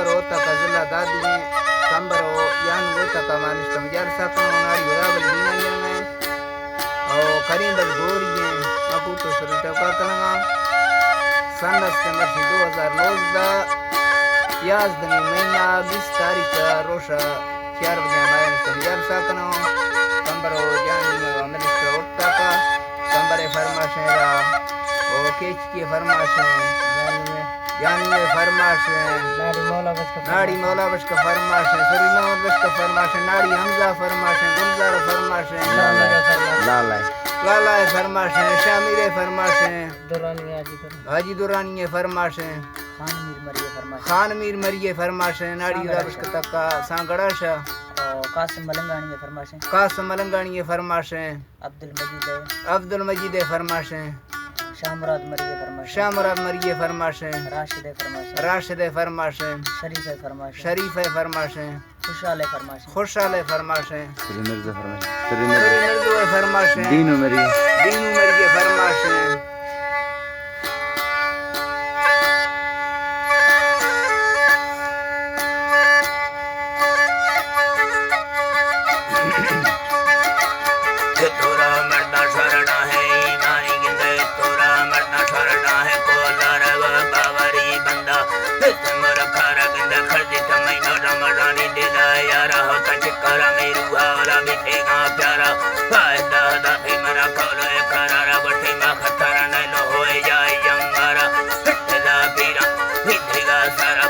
اوتکا ضلع دادو ایں، کمبر ءُ جانو اوتکا ما نشتم جلسہ کنوں، ناڑی ہدا بل دیوان جان ایں، او کریم بل گوری ایں، ما کوٹو سرو ٹوکا کنگا۔ سن است مرشی دو ہزار نوزدہ، یازدہمی مہینہ، بیست تاریخ ءَ روشا چار بجے ما نشتم جلسہ کنوں، کمبر ءُ جانو منسٹر اوتکا، کمبر ءِ فرمائش ایں را، او کیچ کی فرمائش ایں، جانو ءِ فرمائش ایں۔ ناڑی مولا بشک ءِ فرمائش ایں۔ ناڑی مولا بشک ءِ فرمائش ایں۔ سری محمد بشک ءِ فرمائش ایں۔ ناڑی حمزہ ءِ فرمائش ایں۔ گل زہر ءِ فرمائش ایں۔ لالا ءِ فرمائش ایں۔ لالا ءِ فرمائش ایں۔ شاہ میر ءِ فرمائش ایں۔ درانی حاجی فرمائش۔ حاجی درانی ءِ فرمائش ایں۔ خان میر مری ءِ فرمائش ایں۔ خان میر مری ءِ فرمائش ایں۔ ناڑی سانگڑا ہدا بشک ءِ تکا سانگڑا شاہ۔ او قاسم ملنگانی ءِ فرمائش ایں۔ قاسم ملنگانی ءِ فرمائش ایں۔ عبدالمجید ءِ۔ عبدالمجید ءِ فرمائش ایں۔ شاہ مراد مری ءِ فرمائش ایں۔ شاہ مراد مری ءِ فرمائش ایں۔ راشد ءِ فرمائش ایں۔ راشد ءِ فرمائش ایں۔ شریف ءِ فرمائش ایں۔ شریف ءِ فرمائش ایں۔ خوشحال ءِ فرمائش ایں۔ خوشحال ءِ فرمائش ایں۔ سری مرزا ءِ فرمائش ایں۔ سری مرزا۔ سری مرزا ءِ فرمائش ایں۔ دینو مری۔ دینو مری ءِ فرمائش ایں۔ تورا مرداں شرنا ہے ایمانی گندے، تورا مرداں شرنا ہے کولا روا باوری بندہ۔ تمر کارا گندے خرجی تمہیں نو رمضانی دلا یارا، ہوتا چکارا میرو والا بھی تھے گا پیارا۔ فائدہ دا تھی منا کولو اقرارا، بٹی ما خطر نہ لو ہوئے جائے جنگارا۔ ہٹلا پیرا، ہٹلا سارا۔